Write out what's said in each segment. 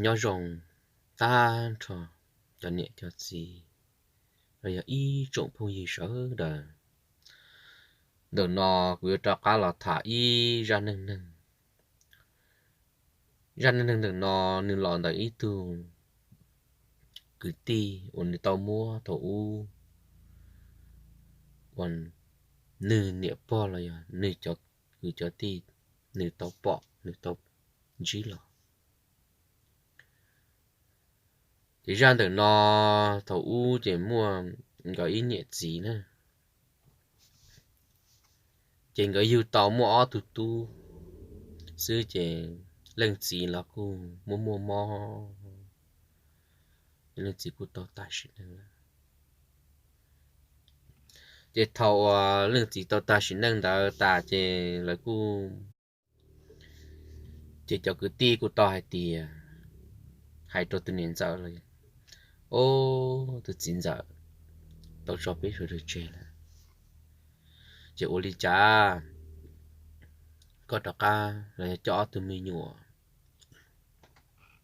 Nyob zoo tag nrho cov niam cov txiv los yog ib tsoom phooj ywg sawv daws. Ntawm no kuv yuav rov qab los tham ib zaj neej neeg. Zaj neej neeg ntawm no nws los ntawm ib tug kwv tij uas nws tau muab thaum ub uas nws niam pog los yog nws cov kwv cov tij nws tau pom nws tau ntsib los. Ces zaj ntawm no thaum ub ces muaj nkawd ib niam txiv na, ces nkawd yug tau muaj ob tug tub xwb ces leej txiv los kuj muaj muaj mob, leej txiv kuj tau tag sim neej lawm. Ces thaum uas leej txiv tau tag sim neej ntawd tas ces lawv kuj, ces cov kwv tij kuj tau hais tias, hais rau tus niam ntxawm los, o, tus txiv ntxawm tau tso peb sawv daws tseg lawm, ces ua li cas koj rov qab los yog coj ob tug me nyuam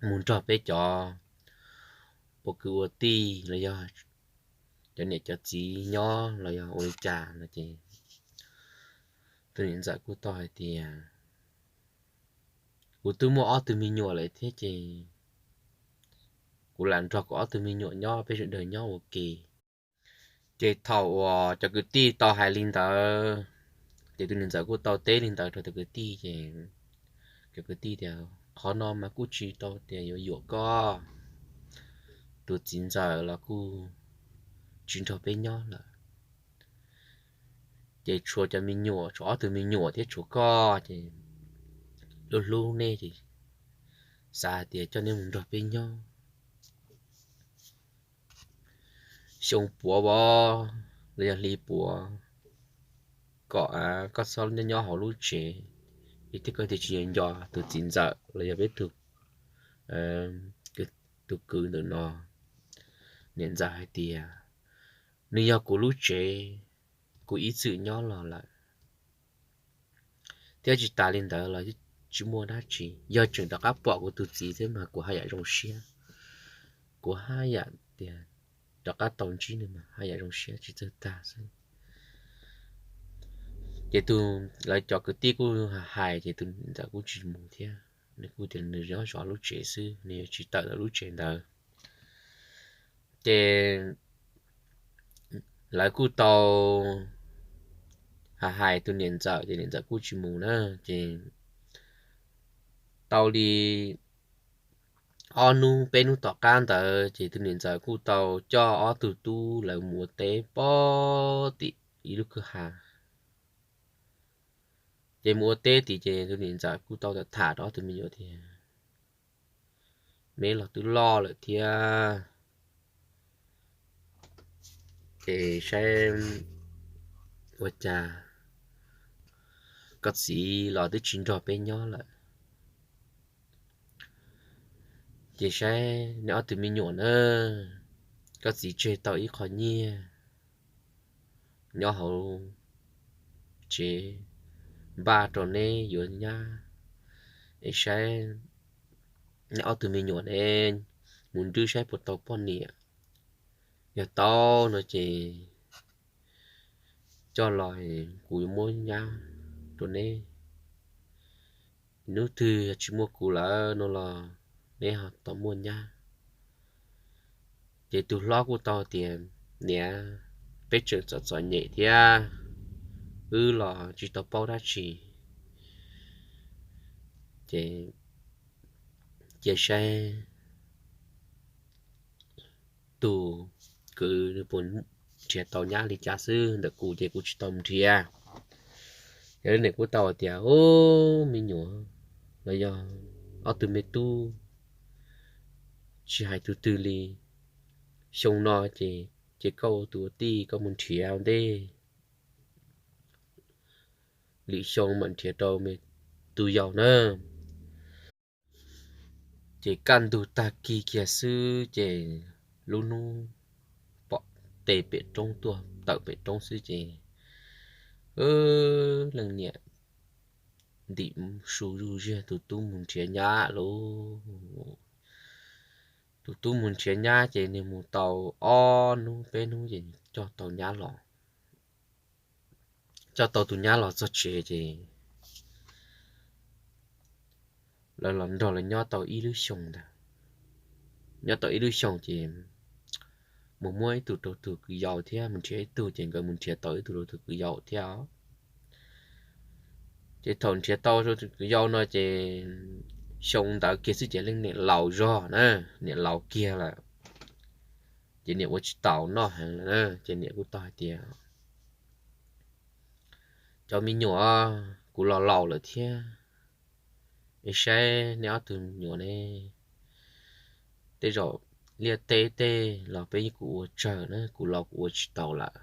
mus nrog peb cov ua kwv ua tij los yog cov niam cov txiv nyob los yog ua li cas no ces tus niam ntxawm kuj tau hais tias, kuv twb muaj ob tug me nyuam lawm thiab ces kuv lam nrog kuv ob tug me nyuam nyob peb sawv daws nyob ua ke. Ces thaum uas cov kwv tij tau hais li ntawd, ces tus niam ntxawm kuj tau teb li ntawd rau cov kwv tij ces cov kwv tij tias, qhov no mas kuj tsis tau tias yuav yuam koj, tus txiv ntxawm los kuj tsis nrog peb nyob lawm, ces tshuav cov me nyuam, tshuav ob tug me nyuam thiab tshuav koj ces lub hlub nej ces xav hais tias coj nej mus nrog peb nyob xyoo puav los yog hli puav, kom koj txhob nyob nyob hauv lub tsev, vim thiab koj thiaj tsis nco tus txiv ntxawm los yog peb tus, tus kwv ntawm no. Niam ntxawm hais tias, nws yog kuv lub tsev, kuv ib txwm nyob los lawm, thiab tsis tas li ntawd los tsis muaj dab tsi, yog tseem rov qab pom kuv tus txiv thiab mas kuv haj yam zoo siab, kuv haj yam tias rov qab tau ntsib nws mas haj yam zoo siab tsis txawj tag xwb. Ces tus, lawv cov kwv tij kuj hais ces tus niam ntxawm kuj tsis mus thiab, nws kuj tias nws nyob zov lub tsev xwb, nws yuav tsis tawm lawv lub tsev ntawd. Ces lawv kuj tau hais tus niam ntxawm ces niam ntxawm kuj tsis mus na. Ces tau li ob hnub peb hnub tom qab ntawd ces tus niam ntxawm kuj tau coj ob tug tub lawv mus ua teb pem tim ib lub kwj ha. Ces mus ua teb tid ces tus niam ntxawm kuj tau tham rau ob tug me nyuam tias, neb los twb loj lawm thiab, ces saib ua cas koj txiv los twb tsis nrog peb nyob lawm, ces saib neb ob tug me nyuam na, koj txiv tseg tau ib qho nyiaj nyob hauv tsev npaj rau neb yuav nyab, es saib neb ob tug me nyuam ne mus nrwb saib puas tau poj niam, yog tau no ces coj los kuv yuav muab nyab rau neb. Hnub twg yog tsis muaj kuv lawm no los neb ho tau muaj nyab. Ces tus hlob kuj tau tias, niam, peb tseem txom txom nyem thiab, wb los tsis tau paub dab tsi, ces cia saib tus kwv nws puas nrhiav tau nyab li cas xwb, ntawm kuv ces kuv tsis tau nrhiav. Yog li niam kuj tau hais tias, ub, me nyuam los yog ob tug me tub, tsis hais tus twg li, xyoo no ces, ces koj ua tus ua tij koj mus nrhiav ua ntej, lwm xyoo mam nrhiav rau me tus yau na. Ces kaj ntug tag kis kiag xwb ces lub hnub pom tes pem roob tuaj tawm pem roob xwb ces leej niam ntim su zuj ziag tus tub mus nrhiav nyab lauj. tus tub mus nrhiav nyab ces nws mus tau ob hnub peb hnub ces coj tau nyab los. Coj tau tus nyab los txog tsev ces lawv los nrog lawv nyob tau ib lub xyoo ntag. Nyob tau ib lub xyoo ces mus muab ib tug rau tus kwv yau thiab mus nrhiav ib tug ces nkawd mus nrhiav tau ib tug rau tus kwv yau thiab. Ces thaum nrhiav tau rau tus kwv yau no ces xyoo ntawd kiag xwb ces leej niam laus zog na, niam laus kiag lawm. Ces niam ua tsis taus noj heev lawm na ces niam kuj tau hais tias, cov me nyuam, kuv los laus lawm thiab, es saib nej ob tug me nyuam ne, tej zaum liaj teb tej los peb kuj ua tsawg na, kuv los kuv ua tsis taus lawm.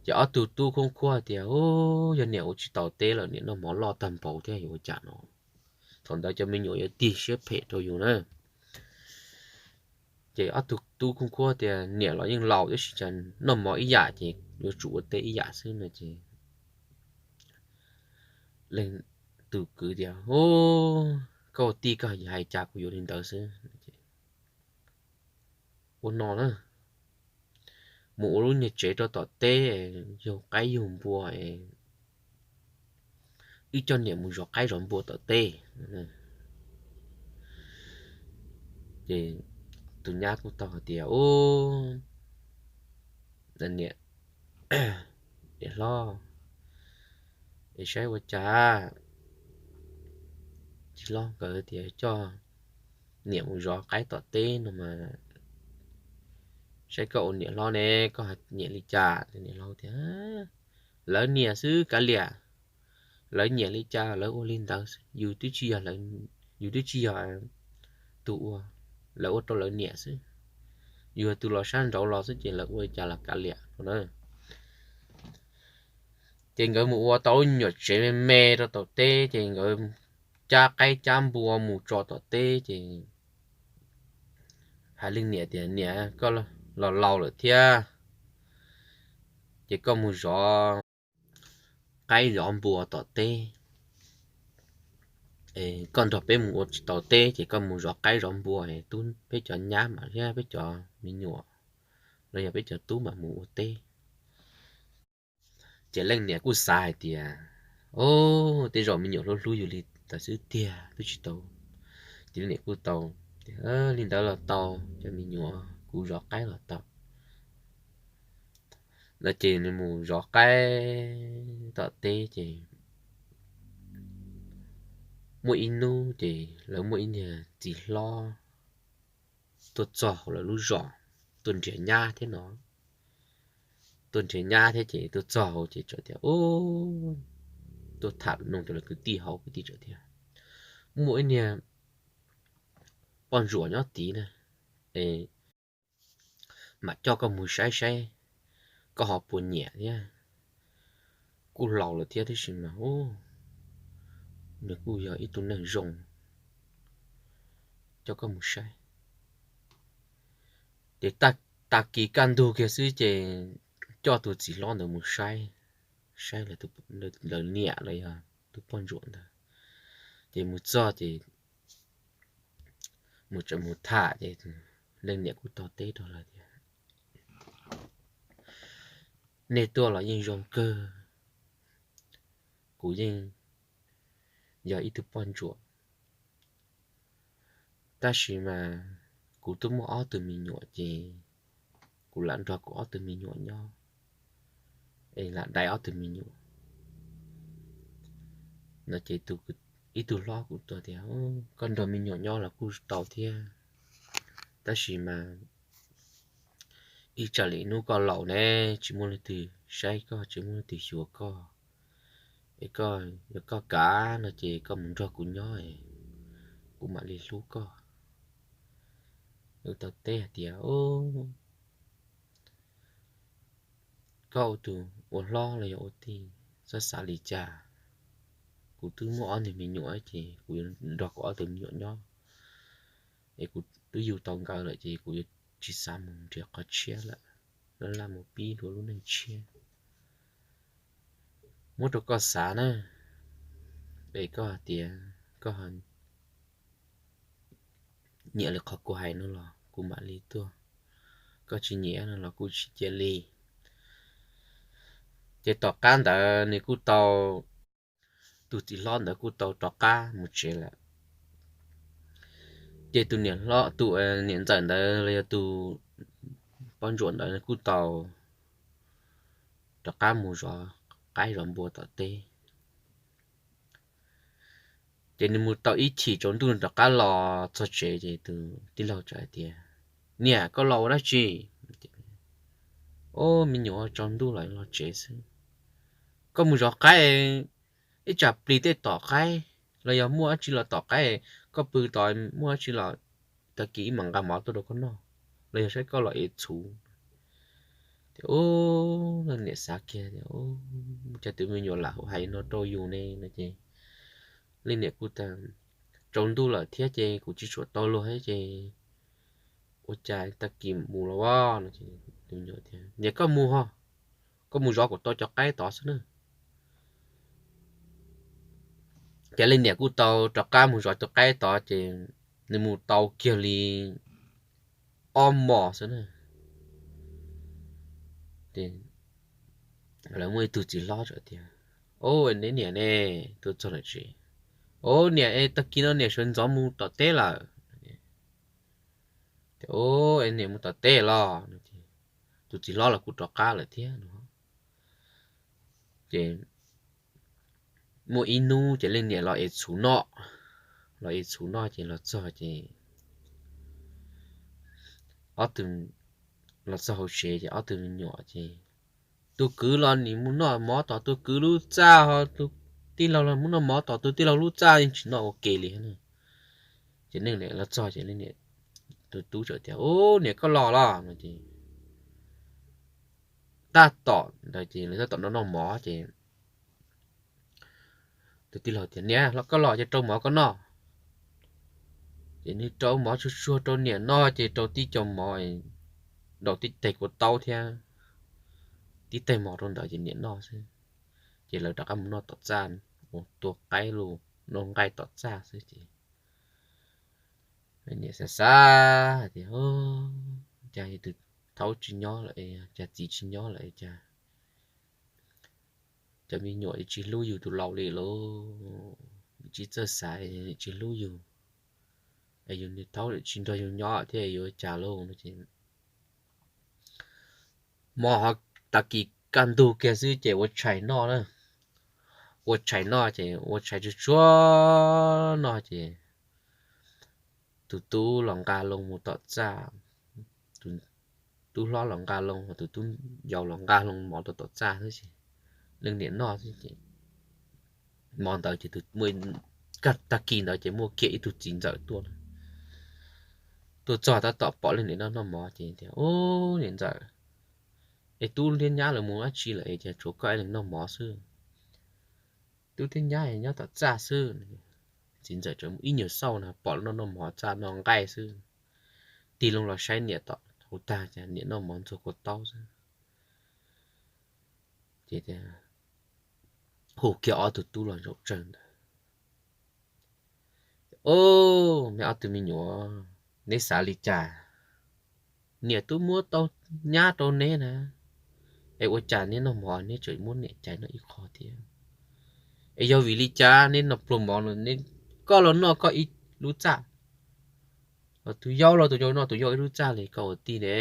Ces ob tug tub khoob khuab tias, u, yog niam ua tsis taus teb lawm niam noj mov loj tag npaum thiab yuav ua cas no. Thaum ntawd cov me nyuam yuav tig siab phem rau yus na. Ces ob tug tub khoob khuab tias niam los yeej laus tab sis cas noj mov ib yam ces yuav tsum ua teb ib yam xwb no ces leej tus kwv tias, u, koj ua tij koj hais cas kuv yuav li ntawd xwb. Ua no na, mus ua lub niag tsev rau tom teb, yug qaib yug npua, wb coj niam mus zov qaib zov npua tom teb. Ces tus nyab kuj tau hais tias, u, niam, niam hlob, es saib ua cas txiv hlob nkawd tias coj niam mus zov qaib tom teb no mas, saib koj ua niam hlob ne, koj hais niam li cas? Niam hlob tias, lawv niam xwb kav liam, lawv nyiam li cas lawv ua li ntawd, yus twb tsis yog, yus twb tsis yog tus ua, lawv ua rau lawv niam xwb. Yus yog tus los sab nraud los xwb ces lawv ua li cas los kav liam no na. Ces nkawd mus ua tau lub nyuam tsev me me rau tom teb ces nkawd cab qaib cab npua mus tso tom teb ces hais leej niam tias, niam, koj los laus lawm thiab ces koj mus zov qaib zov npua tom teb. Koj nrog peb mus ua tsis tau teb ces koj mus zov qaib zov npua, tub peb cov nyab mam thiab peb cov me nyuam los yog peb cov tub mam mus ua teb. Ces leej niam kuj xav hais tias, o, tej zaum me nyuam hlub hlub yus li ntawd xwb tiag twb tsis tau. Ces leej niam kuj tau, li ntawd los tau, cov me nyuam kuv zov qaib los tau no. Ces nws mus zov qaib tom teb ces muaj ib hnub ces lawv muaj ib niag txiv hlob tuaj txog hauv lawv lub zos, tuaj nrhiav nyab thiab no. Tuaj nrhiav nyab thiab ces tuaj txog hauv ces txawm tias, tuaj tham noog rau lawv kwv tij hauv, kwv tij txawm tias, muaj ib niag poj ntsuam nyob tid na, es mam coj koj mus saib saib koj ho puas nyiam thiab. Kuj laus lawm thiab tab sis mas nws kuj yog ib tug neeg zoo, coj koj mus saib. Ces tag kis kaj ntug kiag xwb ces coj tus txiv hlob ntawd mus saib, saib lawv niam los yog tus poj ntsuam ntawd. Ces mus txog ces mus tham ces leej niam kuj tau teb rau lawv tias, nej tuaj los yeej zoo kawg, kuv yeej yog ib tug poj ntsuam, tab sis mas kuv twb muaj ob tug me nyuam ces kuv lam nrog kuv ob tug me nyuam nyob, es lam dai ob tug me nyuam no. Ces ib tug hlob kuj tau tias, koj nrog me nyuam nyob los kuj tau thiab, tab sis mas ib tsam lwm hnub koj laus ne, tsis muaj leej twg saib koj, tsis muaj leej twg xyuas koj, es koj, yog koj kam no ces koj mus nrog kuv nyob, kuv mam li hlub koj. Lawv tau teb hais tias, koj ua tus ua hlob los yog ua tij, txhob xav li cas, kuv twb muaj ob tug me nyuam ces kuv yuav nrog kuv ob tug me nyuam nyob, es kuv twb yug tau nkawd lawm ces kuv yuav tsis xav mus nrhiav qhov tshiab lawm, laj laj mus pib dua lub neej tshiab. Muab rau koj xav na, es koj hais tias koj, nyiam li qhov kuv hais no los kuv mam li tuaj, koj tsis nyiam no los kuj tsis cia li. Ces tom qab ntawd nws kuj tau, tus txiv hlob ntawd kuj tau rov qab mus tsev lawm. Ces tus niam hlob, tus niam ntxawm ntawd los yog tus poj ntsuam ntawd kuj tau rov qab mus zov qaib zov npua tom teb. Ces nws mus tau ib chim tsaus ntuj rov qab los txog tsev ces tus tij laug txawm hais tias, Niam, koj los ua dab tsi? Ob, me nyuam, tsaus ntuj los los tsev xwb. Koj mus zov qaib, ib tsam plis tej tom qaib los yog muaj dab tsi los tom qaib, koj pw tos muaj dab tsi los tag kis ib mam nqa mov tuaj rau koj noj, los yog saib koj los ev txhuv. Ces ub, leej niam xav kiag tias, Ub, cas tus me nyuam lam hais no rau yus ne no ces leej niam kuj tias, Tsaus ntuj lawm thiab ces kuv tsis tshua tau luag thiab ces ua cas tag kis mus los as no. Niam, koj mus ho, koj mus zov kuv tau cov qaib tod xwb na. Ces leej niam kuj tau rov qab mus zov cov qaib tod ces nws mus tau kiag li ob hmos xwb na. Lawv muaj ib tug txiv hlob tias, Ob, neb niam ne, tuaj txog lawm tsev. Ob, niam es, tag kis no niam sawv ntxov mus tom teb lawm. Ob, es niam mus tom teb los? Tus txiv hlob los kuj rov qab lawm thiab no. Ces muaj ib hnub ces leej niam los ev txhuv noj, los ev txhuv noj ces los txog ces ob tug, los txog hauv tsev ces ob tug me nyuam ces tus kwv los nim mus noj mov tom tus kwv lub txaj, ho tus tij laug los mus noj mov tom tus tij laug lub txaj, yeej tsis noj ua ke li. Ces neeg niam los txog ces leej niam, tus tub txawm tias, Ub, niam, koj los los no ces tab tom ntawd ces lawv tab tom noj noj mov ces tus tij laug tias, Niam, koj los ces rau mov koj noj. Ces nws rau mov tsuag tsuag rau niam noj ces rau tib co mov, rau tib teg kua taub thiab tib teg mov rau ntawd ces niam noj xwb. Ces lawv rov qab mus noj tom txaj, mus tua qaib los noj nqaij tom txaj xwb ces niam xav xav hais tias, Cas yus tus thaub tsis nyob lawm, cas txiv tsis nyob lawm, cas cov me nyuam tsis hlub yus tus laus li lauj, tsis txawj xav, tsis hlub yus, es yus niag thaub tsis nrog yus nyob thiab yuav cas lauj no ces hmo ho tag kis kaj ntug kiag xwb ces ua tshais noj na. Ua tshais noj ces ua tshais tsuag tsuag noj ces tus tub los nqa loo mus tom txaj, tus tub hlob los nqa loo, tus tub yau los nqa loo mov rau tom txaj xwb ces leej niam noj xwb ces hmo ntawd ces tag kis ntawd ces muaj kiag ib tug txiv ntxawm tuaj. Tuaj txog tab tom pom leej niam noj noj mov ces tias, Ub, niam ntxawm, es tub thiab nyab lawv mus dab tsi lawm es cas tshuav koj ib leeg noj mov xwb? Tub thiab nyab nyob tom txaj xwb. Txiv ntxawm tseem mus ib nyuag xauj na pom noj noj mov txaj noj nqaij xwb. Tig loo los saib niam tom hauv tag cas niam noj mov ntxuag kua taub xwb. Ces hu kiag ob tug tub los zaum tsawg ntawd. Ob, neb ob tug me nyuam, neb xav li cas? Niam twb muab tau nyab rau neb na, es ua cas neb noj mov neb tseem muab niam cais noj ib qho thiab? Es yog vim li cas neb noj pluag mov no, koj los noj koj ib lub txaj, tus yau los tus yau noj tus yau ib lub txaj li, koj ua tij ne,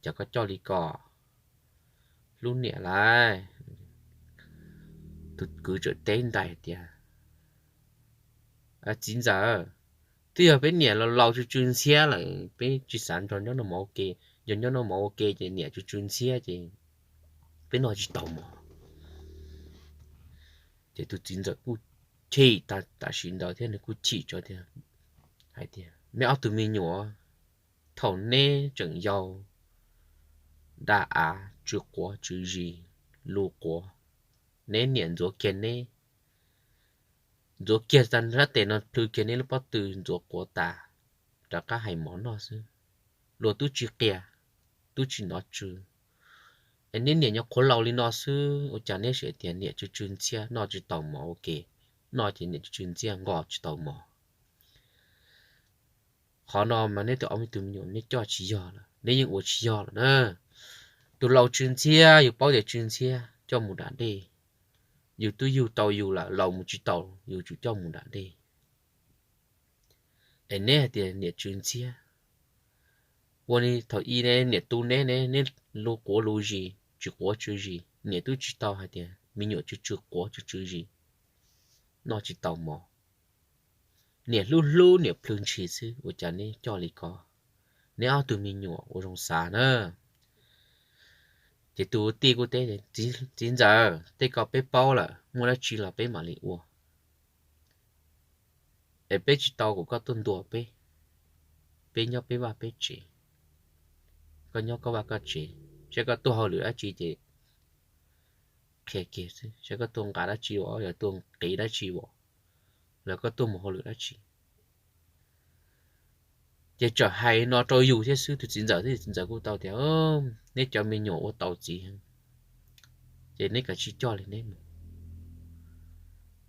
cas koj coj li ko? Hlub niam lauj. Tus kwv txawm teb ntais tias, Txiv ntxawm, twb yog peb niam los laus tsw tsw ntxhiab lawm, peb tsis xav nrog nyob noj mov ua ke. Yog nyob noj mov ua ke ces niam tsw tsw ntxhiab ces peb noj tsis tau mov. Ces tus txiv ntxawm kuj chim tam sim ntawd thiab nws kuj chim tso tias, hais tias, Neb ob tug me nyuam, thaum neb tseem yau, da av tsw quav tsw zis, lus quav, neb niam ntxuav kiag neb, ntxuav kiag tag sab tes no plhws kiag neb lub pob tw ntxuav quav tas, rov qab hais mov noj xwb. Luag twb tsis qia, twb tsis hnov tsw. Es neb niam nyuam qhuav laus li no xwb ua cas neb sim tias niam tsw tsw ntxhiab noj tsis tau mov ua ke, noj ces niam tsw tsw ntxhiab nqos tsis tau mov. Qhov no mas neb tus ob me tus me nyuam neb coj tsis yog lawm, neb yeej ua tsis yog lawm na. Tus laus tsw ntxhiab yus paub tias tsw ntxhiab coj mus nram dej, yus twb yug tau yus lawm, laus mus tsis taus yus tsum coj mus nram dej. Es neb hais tias niam tsw ntxhiab, ua li thaum ub neb niam tu neb ne, neb luv quav luv zis, tsw quav tsw zis, niam twb tsis tau hais tias me nyuam tsw tsw quav tsw tsw zis, noj tsis tau mov. Niam hlub hlub niam plhws ntshis xwb, ua cas neb coj li ko? Neb ob tug me nyuam ua zoo xav na. Ces tus tij kuj teb, Txiv ntxawm, tej ko peb paub lawm, muaj dab tsi los peb mam li ua. Es peb tsis tau kom koj tuaj ntuas peb, peb nyob peb vaj peb tsev, koj nyob koj vaj koj tsev, saib koj tuaj hauj lwm dab tsi ces qhia kiag xwb, saib koj tuaj nqa dab tsi os, yog tuaj nqis dab tsi os, los koj tuaj mus hauj lwm dab tsi. Ces txawm hais no rau yus thiab xwb, tus txiv ntxawm thiab, tus txiv ntxawm kuj tau tias, Neb cov me nyuam ua tau txiv, ces neb kav tsij coj li neb mus,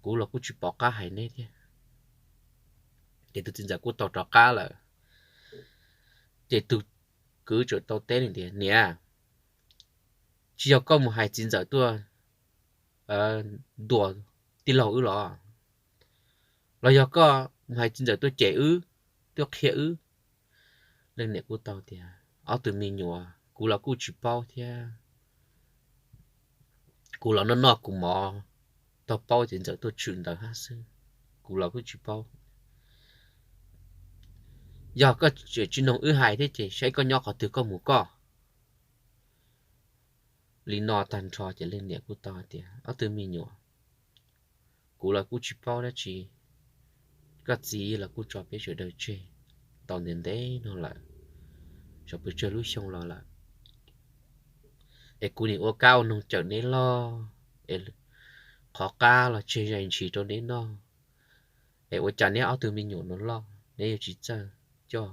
kuv los kuj tsis pom qab hais neb thiab. Ces tus txiv ntxawm kuj tau rov qab lawm. Ces tus kwv txawm tau teb li tias, Niam, tsis yog koj mus hais txiv ntxawm tuaj ntuas tij laug wb los? Los yog koj mus hais txiv ntxawm tuaj cem wb, tuaj qhia wb? Leej niam kuj tau tias, Ob tug me nyuam kuv los kuj tsis paub thiab, kuv los noj noj kuv mov, tau paub txiv ntxawm tuaj tshwm ntawd hab xwb, kuv los kuj tsis paub. Yog koj tsis noog wb hais thiab ces saib koj nyob qhov twg koj mus koj. Li no tag nrho ces leej niam kuj tau hais tias, Ob tug me nyuam, kuv los kuj tsis paub dab tsi, koj txiv los kuj tso peb sawv daws tseg tau ntev ntev no lawm, tso pes tsawg lub xyoo los lawm, es kuv nim ua kab ua noog cawm neb loj, es qhov qab los tseg zais ntshis rau neb noj, es ua cas neb ob tug me nyuam no loj neb yuav tsis txawj coj?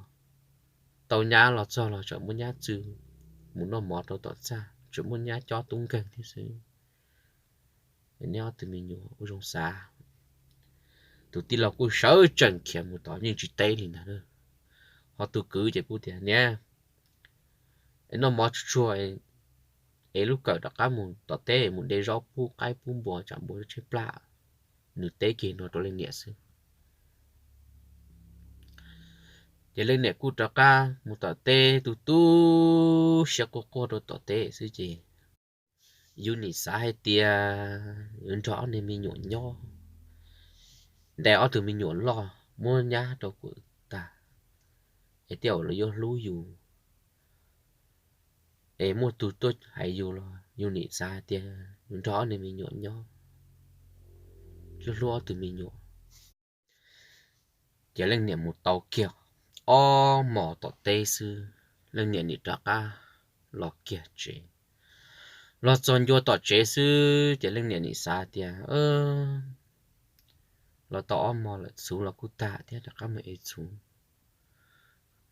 Tau nyab los txog los tseem muab nyab txw mus noj mov rau tom txaj, tseem muab nyab cob tub nkeeg thiab xwb. Neb ob tug me nyuam ua zoo xav. Tus tij laug kuj sawv tsees khiav mus tod yeej tsis teb li ntag. Ho tus kwv ces kuj tias, Niam, es noj mov tsuag tsuag, es lub kawm rov qab mus tom teb mus de zaub pub qaib pub npua tsam npua tshaib plab, nws teb kiag no rau leej niam xwb. Ces leej niam kuj rov qab mus tom teb tu tu siab quaj quaj rau tom teb xwb ces yus nim xav hais tias yuav nrog ob niag me nyuam nyob, ntes ob tug me nyuam loj muab nyab rau kuv tag, es tej zaum lawv yuav hlub yus. Es muaj tus tuaj hais yus los yus nim xav hais tias yuav nrog ob niag me nyuam nyob, hlub hlub ob tug me nyuam. Ces leej niam mus tau kiag ob hmos tom teb xwb, leej niam nim rov qab los kiag tsev. Los txog ncua tom tsev xwb ces leej niam nim xav tias, los tau ob hmos lawm, txhuv los kuj tag thiab, rov qab mus ev txhuv.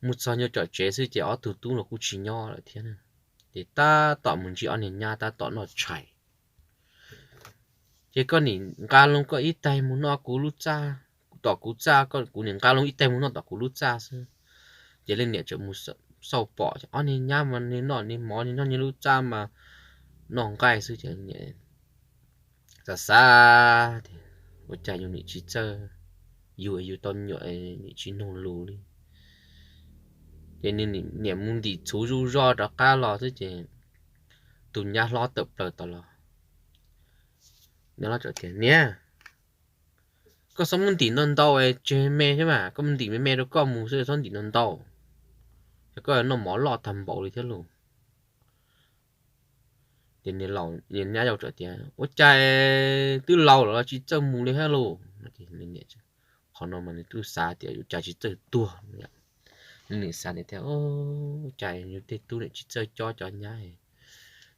Mus txog ncua tom tsev xwb ces ob tug tub los kuj tsis nyob lawm thiab. Ces tab tom mus ntsib ob niag nyab tab tom noj tshais. Ces koj nim nqa loo koj ib taig mus noj kuv lub txaj, tom kuv txaj, kuv nim nqa loo ib taig mus noj tom kuv lub txaj xwb. Ces leej niam tseem mus xauj pom ob niag nyab mas nws noj nws mov nws noj nws lub txaj mas noj nqaij xwb ces xav xav tias ua cas yus nim tsis txawj, yus yus tau nyuam nim tsis noog lus li. Ces nws niam mus ntim txhuv zuj zog rov qab los xwb ces tus nyab hlob tawm plaws tod los. Nyab hlob tias, Niam, koj txhob muab ntim ntau ntau, tseg me thiab mas, koj muab ntim me me rau koj mus xwb, txhob ntim ntau ntau, es koj noj mov loj tag npaum li thiab lauj. Ces nyab yau tias, Ua cas twb laus lawm los tsis txawj mus li thiab lauj? Qhov no mas nws twb xav tias ua cas tsis txawj tuag. Nws xav tias, Ua cas yus tej tub nim tsis txawj cob cov nyab,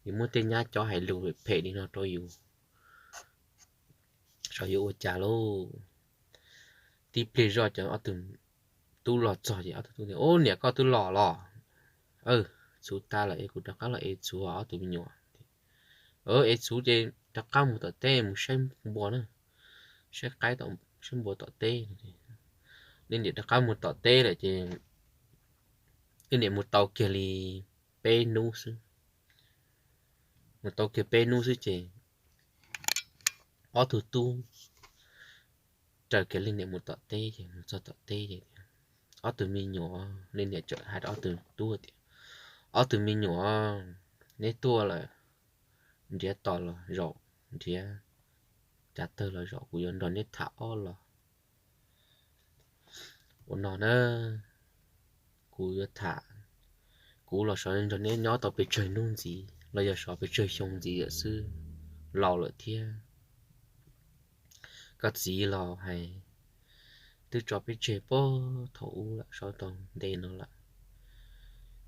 yus muab tej nyab cob hais lus phem li no rau yus, xyov yuav ua cas lauj. Tib pliag zoj ces ob tug tub los txog ces ob tug tub tias, Ub, niam, koj twb los los? Txhuv tag lawm es kuv rov qab los ev txhuv ob tug me nyuam. Ev txhuv ces rov qab mus tom teb mus saib npua na, saib qaib, saib npua tom teb. Leej niam rov qab mus tom teb lawm ces leej niam mus tau kiag li peb hnub xwb, mus tau kiag peb hnub xwb ces ob tug tub raws kiag leej niam mus tom teb ces mus txog tom teb ces ob tug me nyuam, leej niam txawm hais rau ob tug tub tias, ob tug me nyuam, neb tuaj lawm, nrhiav tos los zaum, nrhiav cav tawg los zaum, kuv yuav nrog neb tham ob los. Ua no na, kuv yuav tham, kuv los xyov nrog neb nyob tau pes tsawg hnub ntxiv los yog xyov pes tsawg xyoo ntxiv lawm xwb, laus lawm thiab. Koj txiv los hais twb tso peb tseg puag thaum ub lawm, tso tau ntev no lawm.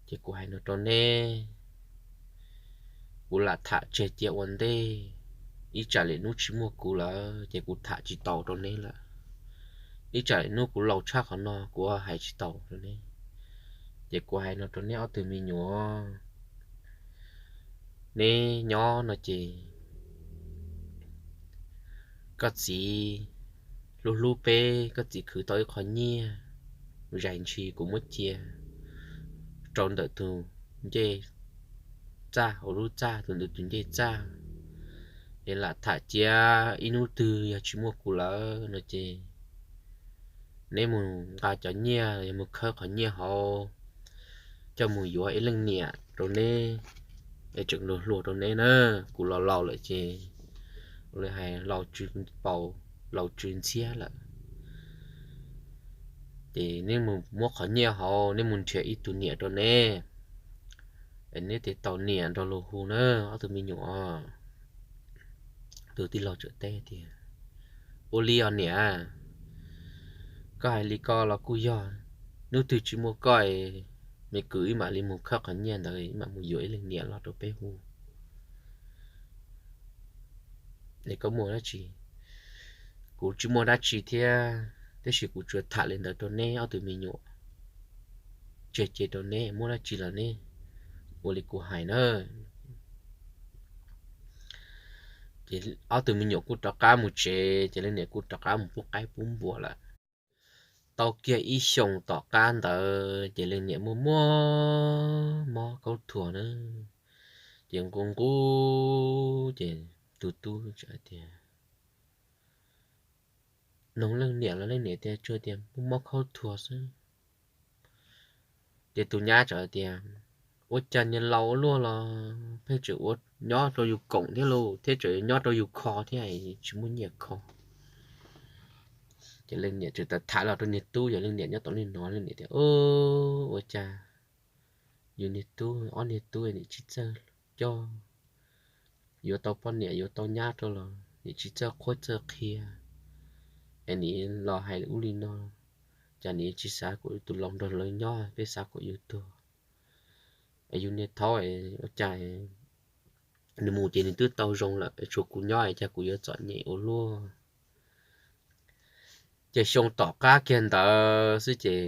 Ces kuv hais no rau neb, kuv lam tham tseg cia ua ntej, ib tsam lwm hnub tsis muaj kuv lawm ces kuv tham tsis taus rau neb lawm. Ib tsam lwm hnub kuv laus tshaj qhov no kuv hais tsis taus rau neb. Ces kuv hais no rau neb ob tug me nyuam, neb nyob no ces koj txiv hlub hlub peb, koj txiv khwv tau ib qho nyiaj zais ntshis, kuv muab cia rau ntawm tus ncej txaj, hauv lub txaj, tus ntawm tus ncej txaj. Es lam tham cia ib hnub twg yog tsis muaj kuv lawm no ces neb mus nqa cov nyiaj, yog mus khawb qhov nyiaj hauv coj mus yuav ib leej niam rau neb, es tseem luag hluas rau neb na. Kuv los laus lawm ces, li hais laus tsw paus, laus tsw ntxhiab lawm. Ces neb mus muab qhov nyiaj hauv, neb mus nrhiav ib tug niam rau neb, es neb tes tau niam nrog luag hu na, ob tug me nyuam. Tus tij laug txawm teb tias, ua li os niam, koj hais li ko los kuj yog, hnub twg tsis muaj koj, me kwv, wb mam li mus khawb qhov nyiaj ntawd, wb mam mus yuav ib leeg niam los rau peb hu. Es koj muaj dab tsi? Kuv tsis muaj dab tsi thiab, tab sis kuv tsuas tham li ntawd rau neb ob tug me nyuam, tseg cia rau neb, muaj dab tsi los neb ua li kuv hais na. Ces ob tug me nyuam kuj rov qab mus tsev, ces leej niam kuj rov qab mus pub qaib pub npua lawm. Tau kiag ib xyoos tom qab ntawd ces leej niam muaj muaj mob khaub thuas na, ces nqus nqus ces tus tub hais tias, nug leej niam los leej niam tias tsuas tias muaj mob khaub thuas xwb. Ces tus nyab txawm tias, ua cas niag laus ua luaj los pheej tseem ua nyob rau yus koom thiab lauj, thiab tseem nyob rau yus kho thiab, tsis muaj nyiaj kho. Ces leej niam tseem tham los rau niag tub, yog leej niam nyob tom niag no, leej niam tias, ua cas yus niag tub, ob niag tub nim tsis txawj coj, yuav tau poj niam yuav tau nyab rau los nim tsis txawj qhuab txawj qhia, es nim los hais ub li no, cas nim tsis xav kom tus laus nrog lawv nyob, peb xav kom yus tuag. Es yus niag thaub ua cas nws mus ces nws twb tau zoo lawm, tshuav kuv nyob es cas kuv yuav txom nyem ua luaj. Ces xyoo tom qab kiag ntawd xwb ces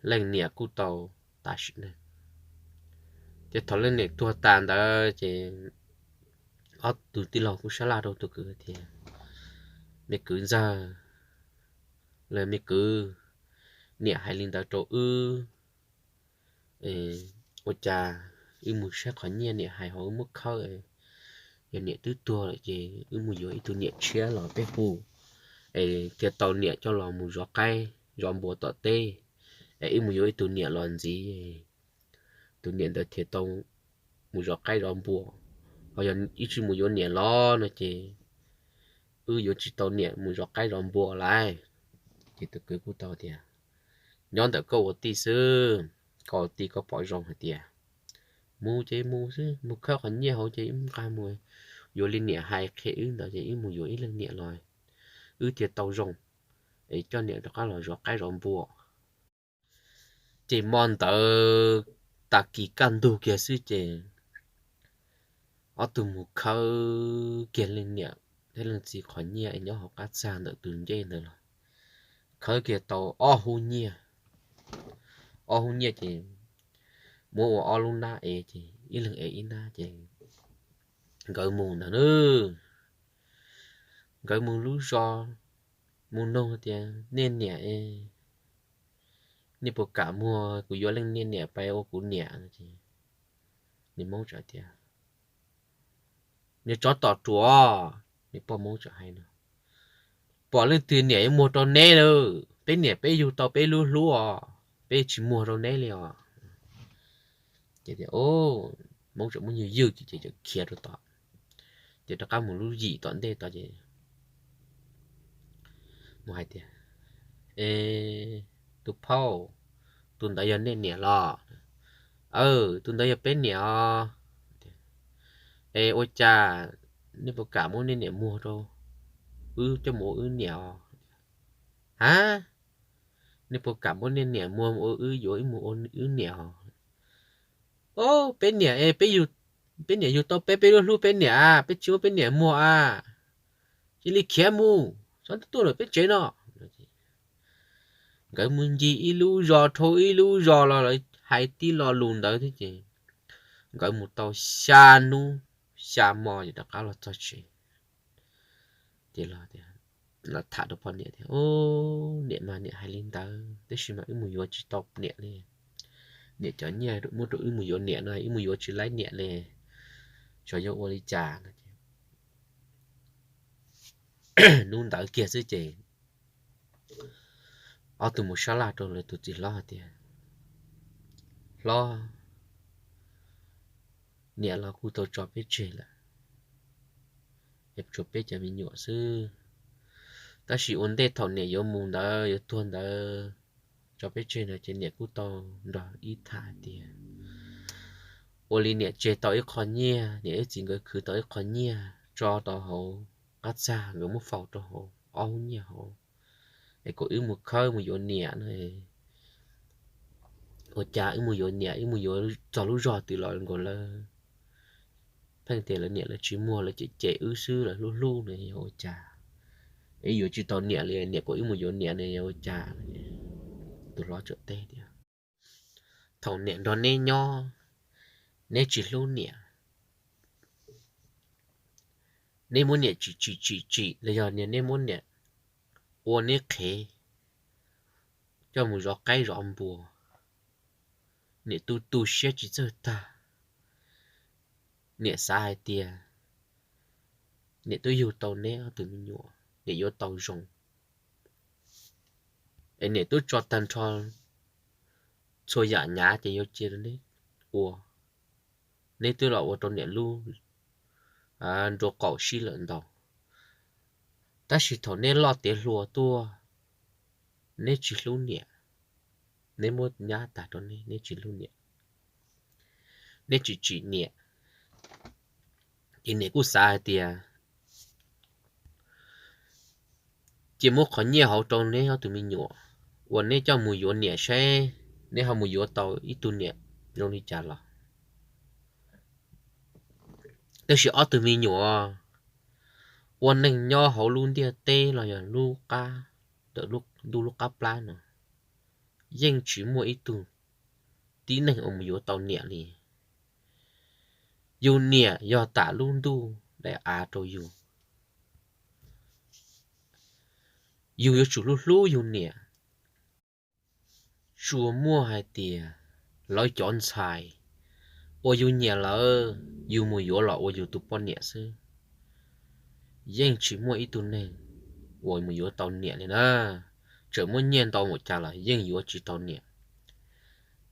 leej niam kuj tau tas sim neej. Ces thaum leej niam tuag tas ntawd ces ob tug tij laug kuj sab laj rau tus kwv tias, me kwv ntxawg, los me kwv, niam hais li ntawd rau wb, ua cas wb mus saib qhov nyiaj niam hais hauv wb muab khawb, yog niam twb tuag lawm ces wb mus yuav ib tug niam tshiab los peb hu, es thiaj tau niam coj los mus zov qaib zov npua tom teb, es wb mus yuav ib tug niam los ntxiv, tus niam ntawd thiaj tau mus zov qaib zov npua. Ho yog wb tsis mus yuav niam los no ces wb yuav tsis tau niam mus zov qaib zov npua lawm. Ces tus kwv kuj tau tias, nyob ntawm koj ua tij xwb, koj ua tij koj pom zoo hais tias mus ces mus xwb, mus khawb qhov nyiaj hauv ces wb nqa mus, yuav li niam hais qhia wb ntawd ces wb mus yuav ib leeg niam los wb thiaj tau zoo, es coj niam rov qab los zov qaib zov npua. Ces hmo ntawd tag kis kaj ntug kiag xwb ces ob tug mus khawb kiag leej niam thiab leej txiv qhov nyiaj es nyob hauv qab txag ntawm tus ncej ntawd los, khawb kiag tau ob hub nyiaj. Ob hub nyiaj ces muab ua ob lub nab ev ces ib leeg ev ib nab ces nkawd mus ntawd na. Nkawd mus lub zos, mus nug tias, nej niam es Nej puas kam muag kuv yuav leej niam pais ua kuv niam? Nws Hmoob txawm tias, Niag tsov tom ruam, nws poj Hmoob txawm hais no, pom leej twg niam yuav muag rau neb lawm, peb niam peb yug tau peb lub hlub os, peb tsis muag rau neb li os. Ces Hmoob txawm muab ywg ywg ces txawm khiav rau tom, ces rov qab mus lub yim tom ntej tod ces mus hais tias, E, tus phauj, tus ntawd yog nej niam los? Aw, tus ntawd yog peb niam os. E, ua cas nej puas kam muab nej niam muag rau wb coj mus ua wb niam os? Ha, nej puas kam muab nej niam muag ua wb, yuav wb mus ua wb niam os? Peb niam, peb niam yug tau peb, peb lub hlub peb niam a, peb tsis muab peb niam muag a. Cia li khiav mus, txhob tuaj lawm peb tsev no. Nkawd mus ncig ib lub zos dhau ib lub zos los lawv hais tib lo lus ntawd thiab ces nkawd mus tau xya hnub xya hmo ces rov qab los txog tsev. Ces los tham rau poj niam tias, Niam mas niam hais li ntawd tab sis mas wb mus yuav tsis tau niam li. Niam cov nyiaj muab rau wb mus yuav niam no wb mus yuav tsis laib niam li, xyov yuav ua li cas no. Hnub ntawd kiag xwb ces ob tug mus sab laj rau lawv tus txiv hlob hais tias, Hlob, niam los kuj tau tso peb tseg lawm, es tshuav peb cov me nyuam xwb. Tab sis ua ntej thaum niam yuav mus ntawd yuav tuag ntawd tso peb tseg no ces niam kuj tau nrog wb tham hais tias ua li niam tseg tau ib qho nyiaj, niam wb txiv nkawd khwv tau ib qho nyiaj tso rau hauv qab txag, nkawd muab faus rau hauv ob hub nyiaj hauv, es kom wb mus khawb mus yuav niam no. Ua cas wb mus yuav niam, wb mus yuav txog lub zog twg los nkaus lawv pheej tias lawv niam lawv tsis muag, lawv cem cem wb xwb, lawv hlub hlub no yog ua cas? Wb yuav tsis tau niam li, niam kom wb mus yuav niam no yog ua cas? Tus hlob txawm teb tias, Thaum niam nrog neb nyob, neb tsis hlub niam. Neb muab niam tsim tsim tsim tsim los yog neb muab niam ua neb qhev coj mus zov qaib zov npua, niam tu tu siab tsis txawj tag. Niam xav hais tias niam twb yug tau neb ob tug me nyuam, niam yuav tau zoo, es niam twb tso tag nrho txhua yam nyav ces yuav cia rau neb ua. Neb twb los ua rau niam lub nruas qaum sib lawm ntau. Tab sis thaum neb loj tiav hluas tuaj, neb tsis hlub niam, neb muab nyab tag rau neb, neb tsis hlub niam, neb tsis tsim niam. Ces niam kuj xav hais tias cia muab qhov nyiaj hauv rau neb ob tug me nyuam, uas neb coj mus yuav niam seb neb ho mus yuav tau ib tug niam zoo li cas los. Tab sis ob tug me nyuam ua neeg nyob hauv lub ntiaj teb los yog lub qab, ntawm ntuj lub qab plab no, yeej tsis muaj ib tug tib neeg uas mus yuav tau niam li. Yus niam yog tam lub ntuj daim av rau yus. Yus yuav tsum hlub hlub yus niam. Tsuas muaj hais tias lawv cov ntxhais uas yus nyiam lawm, yus mus yuav los ua yus tus poj niam xwb. Yeej tsis muaj ib tug neeg uas mus yuav tau niam li na. Txawm muaj nyiaj ntau npaum cas los yeej yuav tsis tau niam.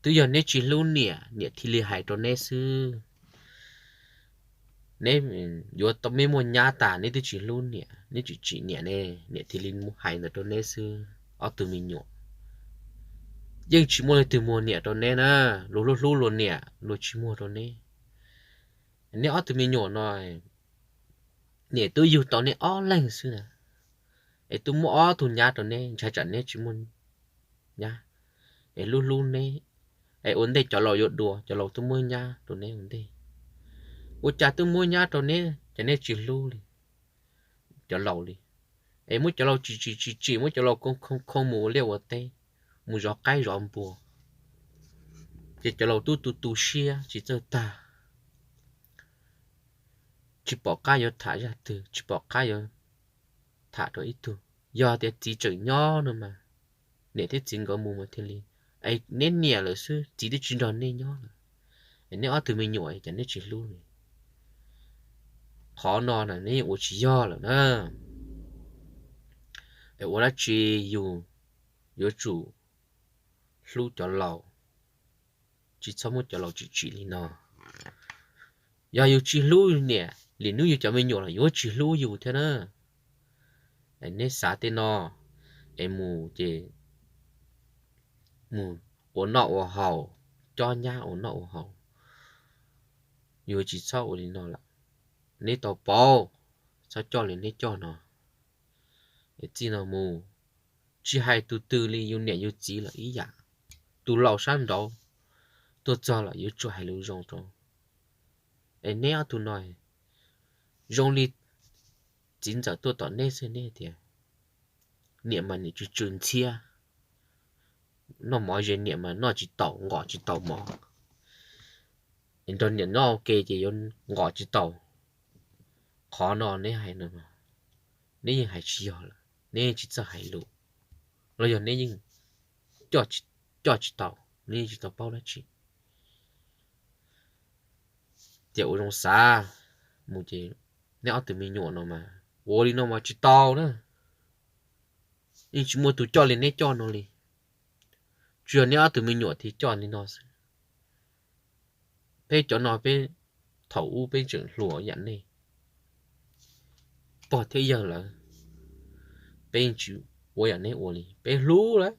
Twb yog neb tsis hlub niam, niam thiaj li hais rau neb xwb. Neb yuav tau, neb muaj nyab tas neb twb tsis hlub niam, neb tsis tsim niam ne, niam thiaj li hais ntawd rau neb xwb. Ob tug me nyuam, yeej tsis muaj leej twg muag niam rau neb na. Luag hlub hlub luag niam, luag tsis muag rau neb. Neb ob tug me nyuam no, niam twb yug tau neb ob leeg xwb na, es twb muab ob tug nyab rau neb, ntshai tsam neb tsis muaj nyab, es hlub hlub neb, es ua ntej cov laus yuav dua, cov laus twb muab nyab rau neb ua ntej. Ua cas twb muab nyab rau neb ces neb tsis hlub li cov laus li, es muab cov laus tsim tsim tsim tsim, muab cov laus khoo khoo mus ua liaj ua teb, mus zov qaib zov npua, ces cov laus twb tu tu siab tsis txawj tag, tsis pom qab yuav tham zaj twg, tsis pom qab yuav tham rau ib tug. Yog tias txiv tseem nyob no mas, niam thiab txiv nkawd mus mas thiaj li, Neb niam lawm xwb, txiv twb tsis nrog neb nyob lawm, es neb ob tug me nyuam ces neb tsis hlub li. Qhov no na neb yeej ua tsis yog lawm na. Es ua dab tsi yus yuav tsum hlub cov laus, tsis txhob muab cov laus tsim tsim li no. Yog yus tsis hlub niam, lwm hnub yus cov me nyuam los yuav tsis hlub yus thiab na. Neb xav tej no, es mus ces mus ua noj ua haus, cob nyab ua noj ua haus. Yus tsis txhob ua li no lawm. Neb tau paub, txhob coj li neb coj no. Es txij no mus, tsis hais tus twg li, yus niam yus txiv los ib yam, tus laus sab nraud tuaj txog los yuav tsum hais lus zoo rau. Es neb ob tug no zoo li txiv ntxawm tuaj tom neb xwb, neb tias niam mas niam tsw tsw ntxhiab, noj mov ze niam mas noj tsis taus, nqos tsis taus mov. Es nrog niam noj ua ke ces yuav nqos tsis taus. Qhov no neb hais no, neb yeej hais tsis yog lawm, neb yeej tsis txawj hais lus, los yog neb yeej coj tsis tau, neb yeej tsis tau paub dab tsi. Ces ua zoo xav mus ces neb ob tug me nyuam no mas ua li no mas tsis tau na. Yeej tsis muaj tus coj li neb coj no li. Tsuas yog neb ob tug me nyuam thiaj coj li no xwb. Peb cov no peb thaum ub peb tseem hluas yam nej, pog thiab yawg lawm, peb yeej tsis ua yam neb ua li. Peb hlub lawm,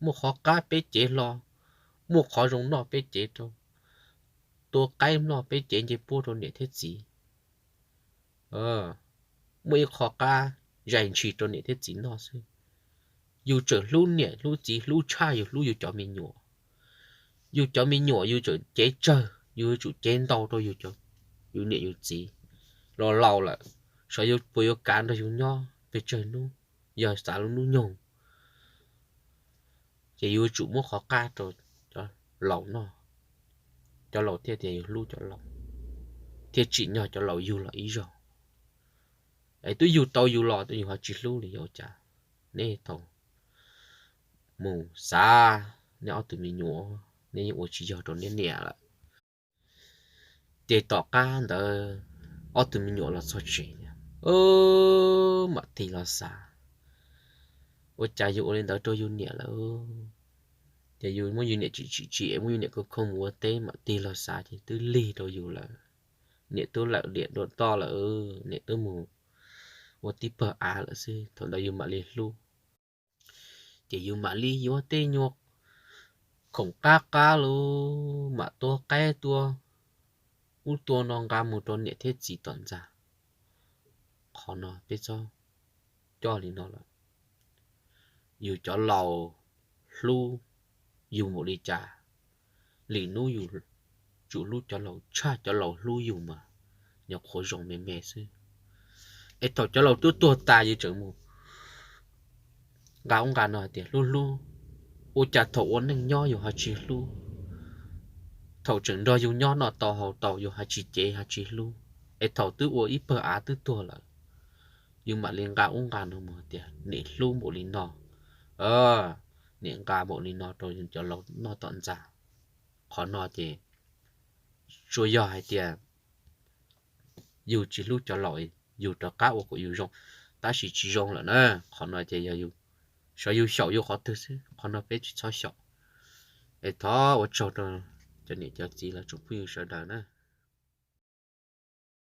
muaj qhov qab peb cev hlo, muaj qhov zoo noj peb cev rau, tua qaib noj peb cev nce puab rau niam thiab txiv. Muaj ib qho qab zais ntshis rau niam thiab txiv noj xwb. Yus tseem hlub niam hlub txiv hlub tshaj yus hlub yus cov me nyuam. Yus cov me nyuam yus tseem cev tsawg, yus yuav tsum cev ntau rau yus niam yus txiv. Los laus lawm, xyov puas yuav kav nrog yus nyob pes tsawg hnub, yog xav lub hnub nyoog. Ces yus yuav tsum muab qhov qab rau cov laus noj, cov laus thiaj tias yus hlub cov laus, thiaj tsim nyog cov laus yug los ib zaug. Es twb yug tau yus los yus ho tsis hlub li, yuav ua cas? Neb tau mus xav, neb ob tug me nyuam, neb yeej ua tsis yog rau neb niam lawm. Ces tom qab ntawd ob tug me nyuam los txog tsev, mam tig los xav, ua cas yus ua li ntawd rau yus niam lawm? Ces yus muab yus niam tsim tsim tsim, muab yus niam khooj khooj mus ua teb, mam tig los xav ces twb lig rau yus lawm. Niam twb lawm liam dua toj lawm, niam twb mus ua tib pawg av lawm xwb, thaum ntawd yus mam li hlub. Ces yus mam li yuav tej nyuag khoom qab qab los mam tua qaib tua ub tua no nqa mus rau niam thiab txiv tom ntxa. Qhov no peb txhob coj li no lawm. Yus cov laus hlub yus npaum li cas, lwm hnub yus tsum hlub cov laus tshaj cov laus hlub yus mas, nyuam qhuav zoo me me xwb. Es thaum cov laus twb tuag tas yus tseem mus nqa ub nqa no hais tias hlub hlub, ua cas thaum ua neej nyob yus ho tsis hlub? Thaum tseem nrog yus nyob noj tau haus tau yus ho tsis cev ho tsis hlub, es thaum twb ua ib pawg av twb tuag lawm, yus mam li nqa ub nqa no mus tias niam hlub npaum li no, niam nqa npaum li no rau cov laus noj tom ntxa. Qhov no ces tsuas yog hais tias yus tsis hlub cov laus, yus rov qab ua kom yus zoo, tab sis tsis zoo lawm na. Qhov no ces yog yus, xyov yus xyaum yus qhov twg xwb, qhov no peb tsis txhob xyaum. Es thov ua tsaug rau cov niam cov txiv los tsoom phooj ywg sawv daws na.